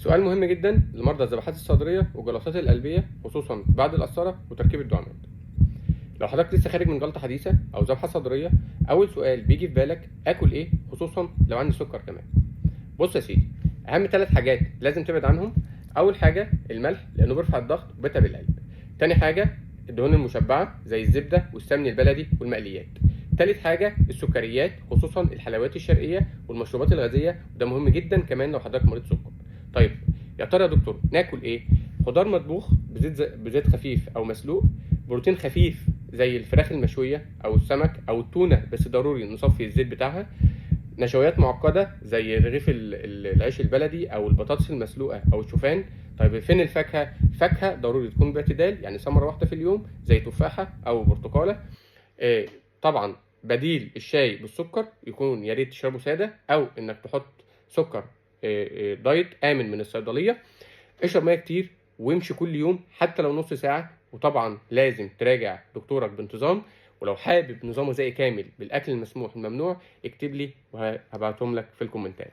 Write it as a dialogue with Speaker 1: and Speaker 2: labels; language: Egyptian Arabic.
Speaker 1: سؤال مهم جدا لمرضى الذبحات الصدرية والجلطات القلبية، خصوصا بعد القسطرة وتركيب الدعامات. لو حضرتك لسه خارج من جلطة حديثه او ذبحه صدريه، اول سؤال بيجي في بالك اكل ايه، خصوصا لو عندي سكر كمان. بص يا سيدي، اهم 3 حاجات لازم تبعد عنهم. اول حاجة الملح، لانه بيرفع الضغط وبيتعب القلب. تاني حاجة الدهون المشبعة زي الزبدة والسمن البلدي والمقليات. تالت حاجة السكريات، خصوصا الحلويات الشرقية والمشروبات الغازيه، وده مهم جدا كمان لو حضرتك مريض سكر. طيب يا ترى يا دكتور ناكل ايه؟ خضار مطبوخ بزيت خفيف او مسلوق، بروتين خفيف زي الفراخ المشويه او السمك او التونه، بس ضروري نصفي الزيت بتاعها. نشويات معقدة زي رغيف العيش البلدي او البطاطس المسلوقه او الشوفان. طيب فين الفاكهة؟ الفاكهة ضروري تكون باعتدال، يعني ثمره واحدة في اليوم زي تفاحة او برتقاله. طبعا بديل الشاي بالسكر يكون يا ريت تشربه ساده، او انك تحط سكر diet امن من الصيدلية. اشرب مية كتير وامشي كل يوم حتى لو نص ساعه، وطبعا لازم تراجع دكتورك بانتظام. ولو حابب نظام غذائي كامل بالاكل المسموح والممنوع اكتب لي وهبعتهم لك في الكومنتات.